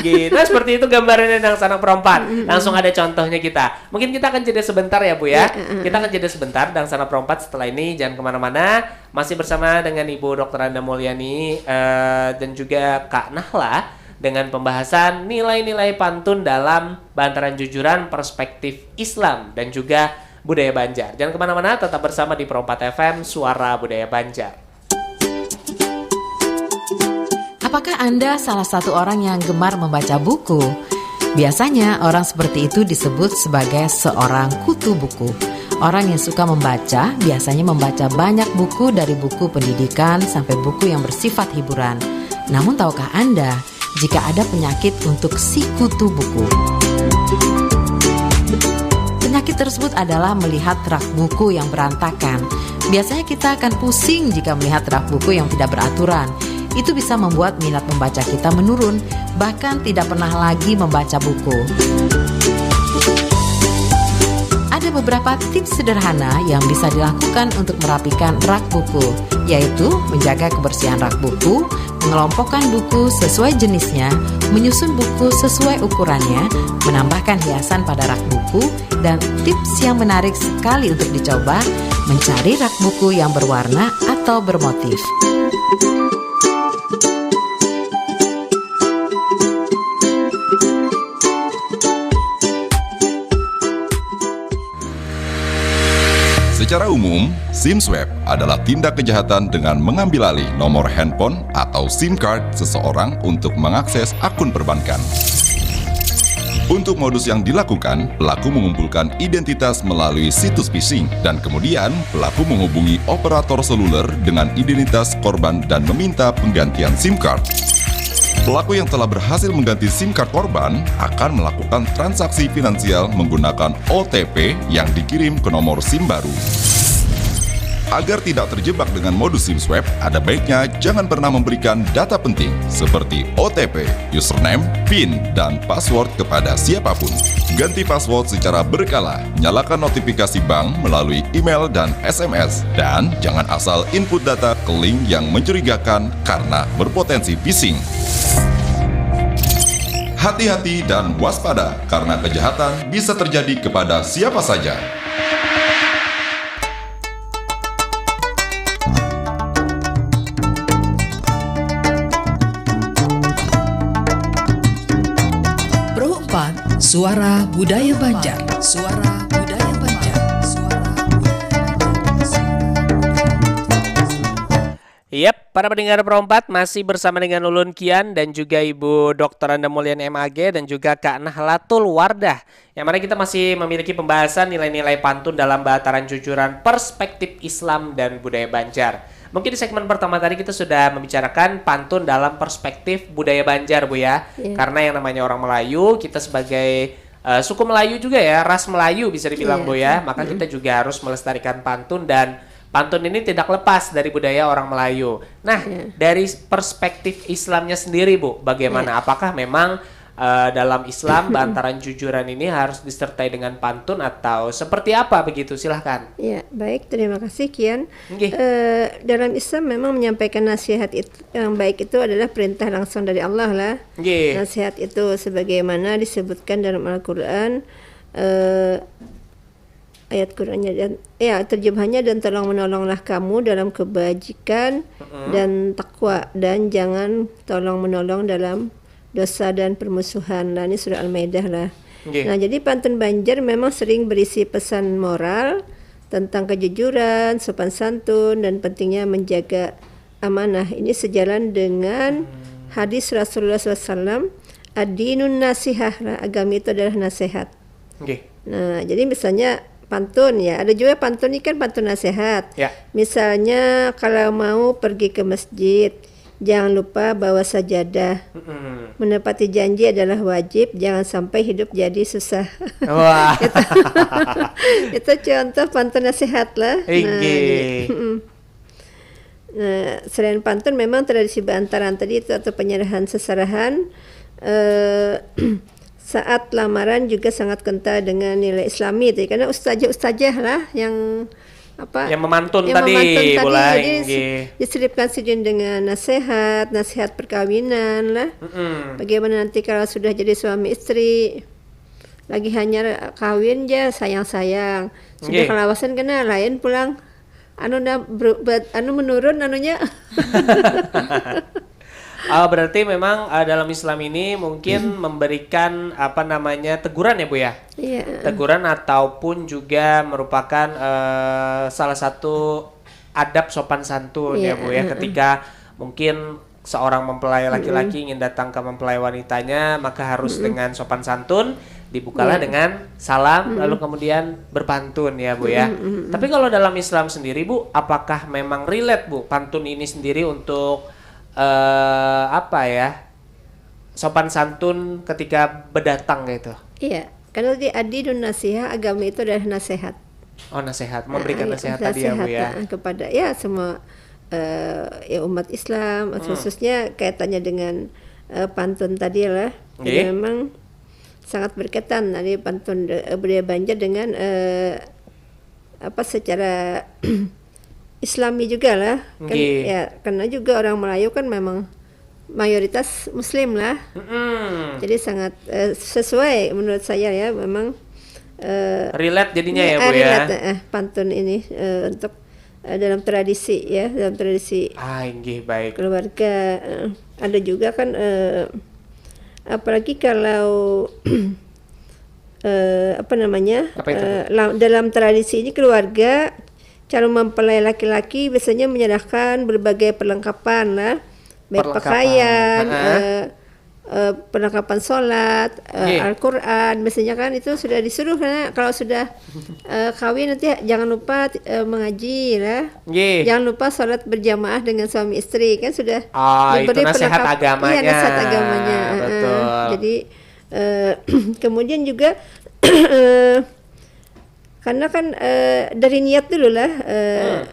Nggih. Nah, seperti itu gambarannya nang sanak perompat. Langsung ada contohnya kita. Mungkin kita akan jeda sebentar ya, Bu ya. Kita akan jeda sebentar nang sanak perompat, setelah ini jangan kemana-mana. Masih bersama dengan Ibu Dokter Anda Mulyani uh, dan juga Kak Nahla dengan pembahasan nilai-nilai pantun dalam Bantaran Jujuran Perspektif Islam dan juga Budaya Banjar. Jangan kemana-mana, tetap bersama di Pro empat F M, Suara Budaya Banjar. Apakah Anda salah satu orang yang gemar membaca buku? Biasanya orang seperti itu disebut sebagai seorang kutu buku. Orang yang suka membaca biasanya membaca banyak buku, dari buku pendidikan sampai buku yang bersifat hiburan. Namun tahukah Anda jika ada penyakit untuk si kutu buku? Penyakit tersebut adalah melihat rak buku yang berantakan. Biasanya kita akan pusing jika melihat rak buku yang tidak beraturan. Itu bisa membuat minat membaca kita menurun, bahkan tidak pernah lagi membaca buku. Ada beberapa tips sederhana yang bisa dilakukan untuk merapikan rak buku, yaitu menjaga kebersihan rak buku, mengelompokkan buku sesuai jenisnya, menyusun buku sesuai ukurannya, menambahkan hiasan pada rak buku, dan tips yang menarik sekali untuk dicoba, mencari rak buku yang berwarna atau bermotif. Secara umum, SIM swap adalah tindak kejahatan dengan mengambil alih nomor handphone atau SIM card seseorang untuk mengakses akun perbankan. Untuk modus yang dilakukan, pelaku mengumpulkan identitas melalui situs phishing dan kemudian pelaku menghubungi operator seluler dengan identitas korban dan meminta penggantian SIM card. Pelaku yang telah berhasil mengganti SIM card korban akan melakukan transaksi finansial menggunakan O T P yang dikirim ke nomor SIM baru. Agar tidak terjebak dengan modus SIM swap, ada baiknya jangan pernah memberikan data penting seperti O T P, username, pin, dan password kepada siapapun. Ganti password secara berkala, nyalakan notifikasi bank melalui email dan S M S, dan jangan asal input data ke link yang mencurigakan karena berpotensi phishing. Hati-hati dan waspada karena kejahatan bisa terjadi kepada siapa saja. Pro empat, Suara Budaya Banjar. Suara Budaya Banjar. Suara Budaya Banjar. Suara Budaya Banjar. Yap, para pendengar Pro empat, masih bersama dengan ulun Kian dan juga Ibu Doktor Anda Mulian M A G dan juga Kak Nahlatul Wardah. Yang mana kita masih memiliki pembahasan nilai-nilai pantun dalam Bahataran Jujuran, perspektif Islam dan budaya Banjar. Mungkin di segmen pertama tadi kita sudah membicarakan pantun dalam perspektif budaya Banjar, Bu, ya. Iya. Karena yang namanya orang Melayu, kita sebagai, eh, suku Melayu juga, ya, ras Melayu bisa dibilang, Iya. Bu, ya. Maka Mm-mm. kita juga harus melestarikan pantun, dan pantun ini tidak lepas dari budaya orang Melayu. Nah, Iya. dari perspektif Islamnya sendiri, Bu, bagaimana? Iya. Apakah memang, eh, dalam Islam, bantaran jujuran ini harus disertai dengan pantun atau seperti apa begitu? Silahkan. Ya, baik, terima kasih, Kian. Nggih. Eh, dalam Islam memang menyampaikan nasihat itu, yang baik itu adalah perintah langsung dari Allah lah. Nggih. Nasihat itu sebagaimana disebutkan dalam Al-Quran, eh, ayat Qurannya dan, ya, terjemahannya, "Dan tolong menolonglah kamu dalam kebajikan Mm-mm. dan takwa, dan jangan tolong menolong dalam dosa dan permusuhan." Lah, ini surah Al-Maidah lah. Nggih. Nah, jadi pantun Banjar memang sering berisi pesan moral tentang kejujuran, sopan santun, dan pentingnya menjaga amanah. Ini sejalan dengan Hmm. hadis Rasulullah sallallahu alaihi wasallam, "Ad-dinun nasihah," lah, agama itu adalah nasihat. Nggih. Nah, jadi misalnya pantun, ya, ada juga pantun ini kan pantun nasihat. Ya. Misalnya kalau mau pergi ke masjid, jangan lupa bawa sajadah. Mm-mm. Menepati janji adalah wajib, jangan sampai hidup jadi susah. Wah. Itu, itu contoh pantun nasihat lah. Nah, Inggih. jadi, mm-mm. Nah, selain pantun, memang tradisi bantaran tadi itu atau penyerahan seserahan, eh, saat lamaran juga sangat kental dengan nilai Islami tadi. Karena ustazah-ustazah lah yang, apa, Yang memantun yang tadi, memantun tadi. Bulai, Jadi, si-, nggih. diselipkan sidin dengan nasihat, nasihat perkawinan lah. Mm-mm. Bagaimana nanti kalau sudah jadi suami istri, lagi hanyar kawin ja, sayang-sayang. Sudah Nggih. kalawasan kena lain pulang. Anu na, ber-, bet-, anu menurun anunya. Ah, berarti memang, ah, dalam Islam ini mungkin memberikan, apa namanya, teguran ya, Bu, ya? Iya. Teguran ataupun juga merupakan, eh, salah satu adab sopan santun ya, Iya, Bu, ya. heeh. Ketika mungkin seorang mempelai Mm-mm. laki-laki ingin datang ke mempelai wanitanya, maka harus Mm-mm. dengan sopan santun, dibukalah Iya. dengan salam, Mm-mm. lalu kemudian berpantun ya, Bu, ya. Mm-mm, mm-mm. Tapi kalau dalam Islam sendiri, Bu, apakah memang relate, Bu, pantun ini sendiri untuk, eh, apa ya, sopan santun ketika berdatang gitu? Iya, karena tadi ad-dinun nasihah, agama itu adalah nasihat. Oh, nasihat, memberikan Nah, iya, nasihat tadi ya, Bu, nasihat, ya? nah, kepada, ya, semua, eh, ya, umat Islam, Hmm. khususnya kaitannya dengan, eh, pantun tadi lah. Jadi Nggih. memang sangat berkaitan tadi pantun de-, eh, budaya Banjar dengan, eh, apa, secara Islami juga lah. Kan, Nggih. ya, karena juga orang Melayu kan memang mayoritas muslim lah. Mm-mm. Jadi sangat eh, sesuai menurut saya ya, memang eh, Relate jadinya ini, ya, ah, Bu, ya? relate, eh, pantun ini eh, untuk eh, dalam tradisi ya, dalam tradisi Ah, inggih, baik. keluarga. Eh, ada juga kan eh, apalagi kalau eh, apa namanya? Apa itu, Eh, la- dalam tradisi ini keluarga calon mempelai laki-laki biasanya menyerahkan berbagai perlengkapan lah, baik Perlengkapan. pakaian, Ha-ha. eh, eh, perlengkapan sholat, eh, Nggih. Al-Quran, biasanya kan itu sudah disuruh karena kalau sudah eh, kawin nanti jangan lupa eh, mengaji lah. Nggih. Jangan lupa sholat berjamaah dengan suami istri, kan sudah Ah, itu diberi nasihat perlengkap- agamanya. Iya, nasihat agamanya. Heeh. Betul. Jadi eh, kemudian juga eh, karena kan eh, dari niat dulu lah. Eh, Hmm.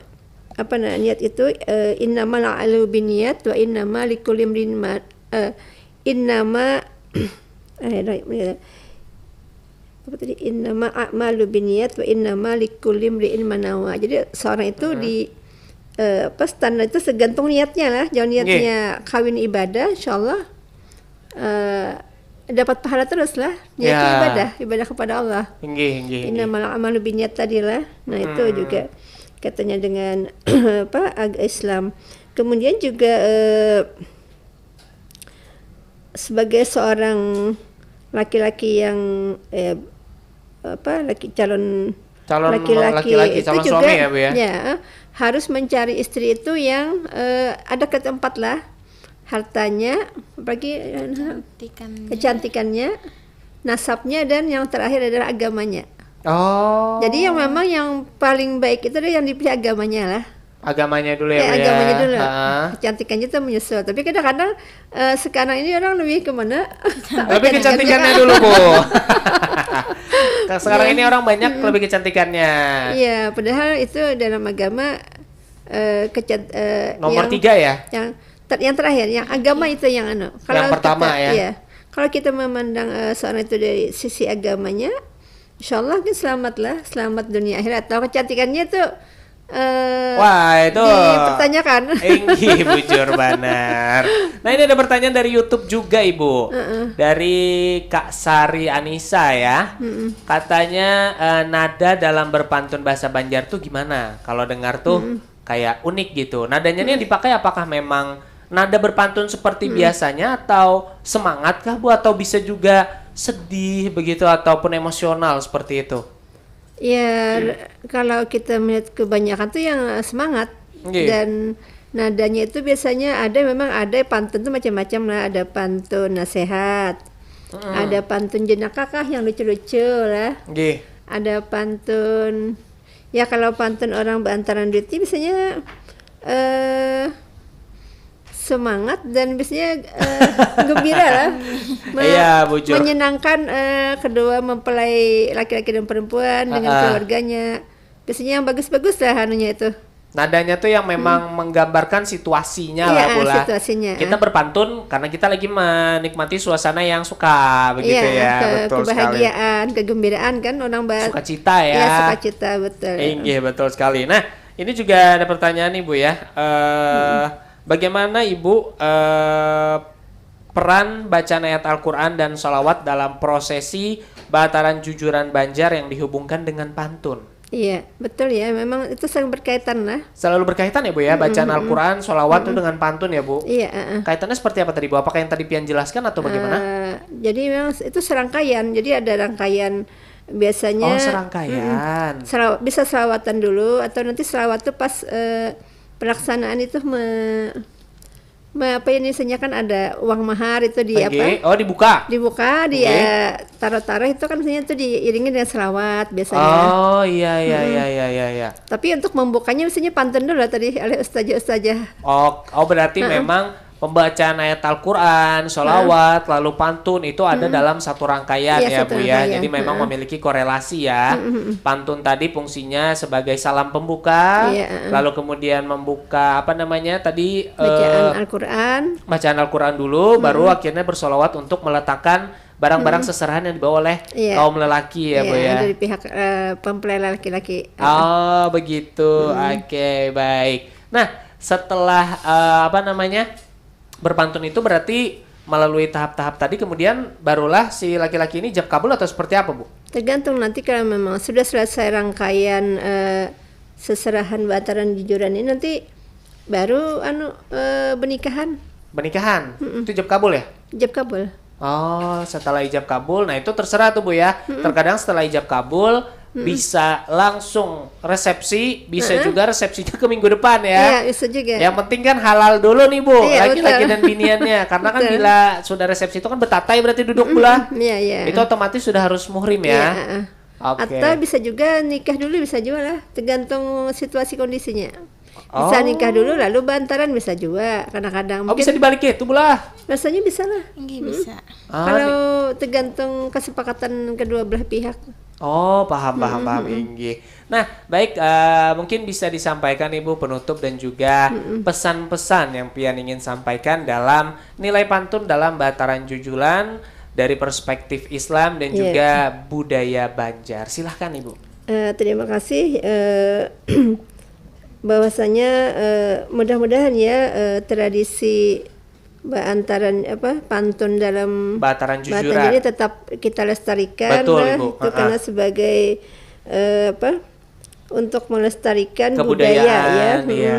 Apa nah, niat itu eh, innamal a'malu binniat wa innama likulli imrin ma eh, innama eh, dah, apa tadi, innama a'malu binniat wa innama likulli imri'in ma nawa. Jadi seorang itu di eh, apa standar itu tergantung niatnya lah. Jangan Nggih. Niatnya kawin ibadah, insyaallah eh, dapat pahala terus lah. Niat itu Ya. Ibadah, ibadah kepada Allah. Inggih, inggih, inggih. Innamal a'malu binniat tadi lah. Nah, itu Hmm. juga katanya dengan apa ag- Islam. Kemudian juga eh, sebagai seorang laki-laki yang eh, apa laki calon Calon laki-laki laki-laki, itu calon juga suami ya, Bu, ya? Ya, harus mencari istri itu yang eh, ada keempat lah, hartanya, apalagi eh, Kecantikannya. Kecantikannya, nasabnya, dan yang terakhir adalah agamanya. Oh. Jadi yang memang yang paling baik itu adalah yang dipilih agamanya lah. Agamanya dulu ya, Ya, Bu, ya? Agamanya dulu. Ha. Kecantikannya itu menyusul. Tapi kadang-kadang eh, sekarang ini orang lebih kemana? Lebih kecantikannya dulu, Bu. Sekarang ini orang banyak lebih kecantikannya. Iya, padahal itu dalam agama eh, kecant eh, Nomor yang, tiga ya? Yang ter- yang terakhir, yang agama itu yang anu. Yang pertama kita, ya? Iya. Kalau kita memandang eh, seorang itu dari sisi agamanya, insya Allah kan selamat lah, selamat dunia akhirat. Kalau kecantikannya tuh eh, Wah, itu dipertanyakan. Inggih, bujur banar. Nah, ini ada pertanyaan dari YouTube juga, Ibu. Dari Kak Sari Anissa ya. Katanya eh, nada dalam berpantun bahasa Banjar tuh gimana? Kalau dengar tuh kayak unik gitu. Nadanya ini yang dipakai apakah memang nada berpantun seperti biasanya atau semangat kah, Bu, atau bisa juga sedih begitu ataupun emosional seperti itu? Ya, kalau kita melihat kebanyakan tuh yang semangat Nggih. Dan nadanya itu biasanya ada, memang ada pantun tuh macam-macam lah, ada pantun nasihat, ada pantun jenaka kah yang lucu-lucu lah, Nggih. Ada pantun, ya kalau pantun orang beantaran duit ini biasanya eh semangat dan biasanya eh, gembira lah. Me- Iya, bujur. Menyenangkan eh, kedua mempelai laki-laki dan perempuan dengan Ah, ah. Keluarganya. Biasanya yang bagus-bagus lah anunya itu. Nadanya tuh yang memang menggambarkan situasinya Iya, lah, Bu, lah. Situasinya. Kita berpantun karena kita lagi menikmati suasana yang suka begitu Iya, ya, ke- betul sekali. Kebahagiaan, kegembiraan kan orang bahas. Sukacita ya. Iya, sukacita, betul. Inggih, betul sekali. Nah, ini juga ada pertanyaan nih, Bu, ya. Eh, bagaimana Ibu eh, peran bacaan ayat Al-Quran dan sholawat dalam prosesi bataran jujuran Banjar yang dihubungkan dengan pantun? Iya, betul ya. Memang itu saling berkaitan lah. Selalu berkaitan ya, Bu, ya, bacaan Al-Quran, sholawat itu dengan pantun ya, Bu. Iya, heeh. Kaitannya seperti apa tadi, Bu? Apakah yang tadi pian jelaskan atau bagaimana? Eh, jadi memang itu serangkaian. Jadi ada rangkaian biasanya. Oh, serangkaian. Mm-mm. Selaw- bisa selawatan dulu atau nanti selawat tuh pas eh, pelaksanaan itu me, me- apa ini, misalnya kan ada uang mahar itu di Oke. Apa? Oh, dibuka. Dibuka, Oke. Dia taruh-taruh itu kan misalnya tuh diiringi dengan selawat biasanya. Oh, iya, iya, iya, iya, iya, iya. Tapi untuk membukanya misalnya pantun dulu tadi oleh ustazah-ustazah. Oh, oh, berarti memang pembacaan ayat Al-Quran, sholawat, lalu pantun itu ada dalam satu rangkaian Iya, ya, satu Bu, ya. rangkaian. Jadi memang Heeh. Memiliki korelasi ya. Pantun tadi fungsinya sebagai salam pembuka, Iya, heeh. Lalu kemudian membuka apa namanya tadi, Bacaan eh, Al-Quran. Bacaan Al-Quran dulu, baru akhirnya bersolawat untuk meletakkan barang-barang seserahan yang dibawa oleh Iya. Kaum lelaki ya, Bu, Iya, ya. Dari pihak eh, mempelai laki-laki. Oh, begitu. Oke, baik. Nah, setelah eh, apa namanya? Berpantun itu berarti melalui tahap-tahap tadi, kemudian barulah si laki-laki ini ijab kabul atau seperti apa, Bu? Tergantung nanti kalau memang sudah selesai rangkaian eh, seserahan bantaran jujuran ini, nanti baru anu eh, benikahan. Benikahan? Mm-mm. Itu ijab kabul ya? Ijab kabul. Oh, setelah ijab kabul, nah itu terserah tuh, Bu, ya. Mm-mm. Terkadang setelah ijab kabul, mm-mm, bisa langsung resepsi, bisa, mm-mm, juga resepsinya ke minggu depan ya. Iya, bisa juga. Yang penting kan halal dulu nih, Bu. Iya, laki-laki betul, dan biniannya. Karena kan, betul, bila sudah resepsi itu kan betatai berarti duduk, mm-mm, belah. Iya, iya. Itu otomatis sudah harus muhrim ya. Iya, uh-uh. Oke. Atau bisa juga nikah dulu, bisa juga lah, tergantung situasi kondisinya. Bisa, oh, nikah dulu lalu bantaran, bisa juga. Kadang-kadang. Oh, mungkin bisa dibalik itu, Bu, lah? Rasanya bisa lah. Nggih, hmm, bisa. Ah, kalau di- tergantung kesepakatan kedua belah pihak. Oh, paham, paham, hmm, paham, hmm, inggih. Nah, baik, eh, mungkin bisa disampaikan, Ibu, penutup dan juga, hmm, pesan-pesan yang pian ingin sampaikan dalam nilai pantun dalam bantaran jujuran dari perspektif Islam dan, iya, juga budaya Banjar. Silahkan, Ibu. Eh, terima kasih. Eh, bahwasanya eh, mudah-mudahan ya eh, tradisi bantaran apa pantun dalam bantaran jujuran ini tetap kita lestarikan. Betul, lah, Ibu. Itu, heeh, karena sebagai eh, apa untuk melestarikan budaya ya. Kebudayaan, hmm, iya.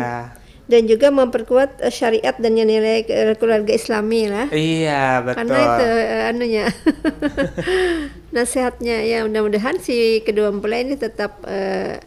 Dan juga memperkuat eh, syariat dan nilai eh, keluarga Islami lah. Iya, betul. Karena itu eh, anunya nasihatnya ya, mudah-mudahan si kedua mempelai ini tetap eh,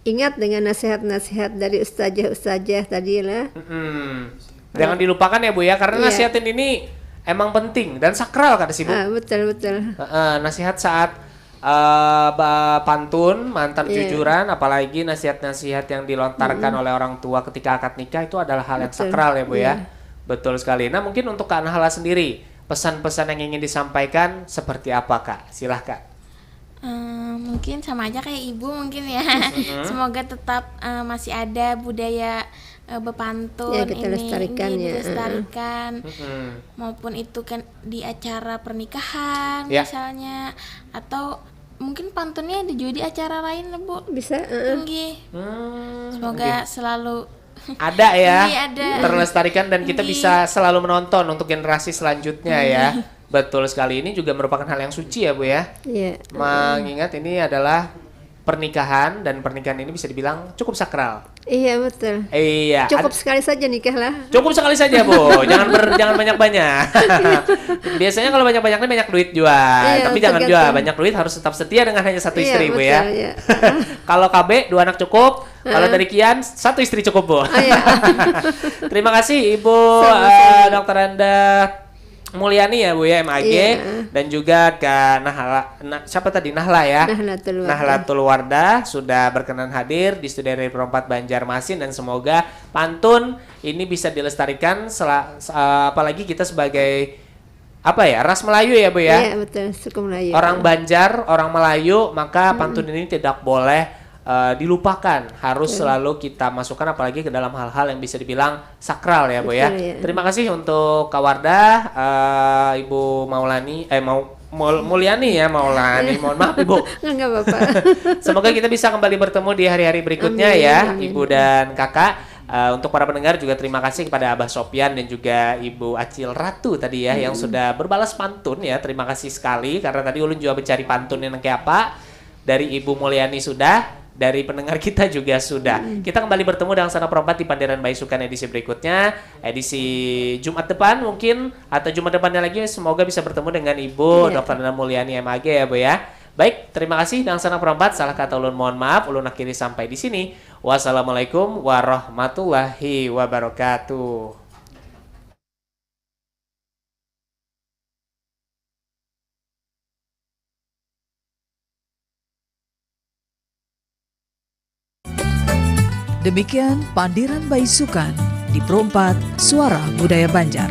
ingat dengan nasihat-nasihat dari ustazah-ustazah tadi lah. Mm-mm. Jangan dilupakan ya, Bu, ya, karena, iya, nasihat ini emang penting dan sakral, kata si Bu. Ah, betul, betul. Heeh, nasihat saat eh, ba- pantun, mantan, iya, jujuran, apalagi nasihat-nasihat yang dilontarkan, mm-mm, oleh orang tua ketika akad nikah itu adalah hal yang, betul, sakral ya, Bu, ya. Iya. Betul sekali. Nah, mungkin untuk Kak Nahla sendiri, pesan-pesan yang ingin disampaikan seperti apa, Kak? Silahkan. Eh, mungkin sama aja kayak ibu mungkin ya. Mm-mm. Semoga tetap eh, masih ada budaya eh, bepantun, ya, kita ini, lestarikan, ini ya, dilestarikan. Mm-mm. Maupun itu kan di acara pernikahan, ya, misalnya, atau mungkin pantunnya ada juga di acara lain, Bu. Bisa, heeh. Nggih. Hmm, semoga, nggih, selalu ada ya, nggih, ada, terlestarikan dan kita, nggih, bisa selalu menonton untuk generasi selanjutnya ya. Nggih. Betul sekali. Ini juga merupakan hal yang suci ya, Bu, ya. Iya. Mengingat ini adalah pernikahan dan pernikahan ini bisa dibilang cukup sakral. Iya, betul. Iya. Cukup ad- sekali saja nikah lah. Cukup sekali saja, Bu. Jangan ber- jangan banyak-banyak. Biasanya kalau banyak-banyak ini banyak duit juga. Iya, tapi jangan juga tergantung. Banyak duit, harus tetap setia dengan hanya satu, iya, istri, Bu, ya. Betul, iya. Kalau K B dua anak cukup, kalau, heeh, dari Kian satu istri cukup, Bu. Oh, iya. Terima kasih, Ibu, sama-sama, eh, Dokter Anda Mulyani ya, Bu, ya, M A G, iya, dan juga Kak Nahla, nah, siapa tadi? Nahla ya? Nahlatul Wardah. Nahlatul Wardah sudah berkenan hadir di studio dari Pro empat Banjarmasin dan semoga pantun ini bisa dilestarikan sela- se- eh, apalagi kita sebagai apa ya? Ras Melayu ya, Bu, ya? Iya, betul, suku Melayu. Orang Banjar, orang Melayu, maka, hmm, pantun ini tidak boleh eh, dilupakan, harus, hmm, selalu kita masukkan apalagi ke dalam hal-hal yang bisa dibilang sakral ya, Bu, ya. Betul, ya. Terima kasih untuk Kak Wardah, eh, Ibu Maulani, eh, Mau Mul- Mulyani ya, Maulani. Mohon maaf, Ibu. Nggak, nggak apa-apa. Semoga kita bisa kembali bertemu di hari-hari berikutnya, amin, ya, amin, Ibu dan Kakak. Eh, untuk para pendengar juga terima kasih kepada Abah Sopyan dan juga Ibu Acil Ratu tadi ya, yang, hmm, sudah berbalas pantun ya. Terima kasih sekali karena tadi ulun juga mencari pantun yang kayak apa. Dari Ibu Mulyani sudah, dari pendengar kita juga sudah. Hmm. Kita kembali bertemu dengan Sana Perompat di Pandiran Baisukan edisi berikutnya, edisi Jumat depan mungkin, atau Jumat depannya lagi semoga bisa bertemu dengan Ibu, iya, Dokter Nana Mulyani M A G ya, Bu, ya. Baik, terima kasih dengan Sana Perompat. Salah kata ulun mohon maaf, ulun akhiri sampai di sini. Wassalamualaikum warahmatullahi wabarakatuh. Demikian Pandiran Baisukan di Pro empat Suara Budaya Banjar.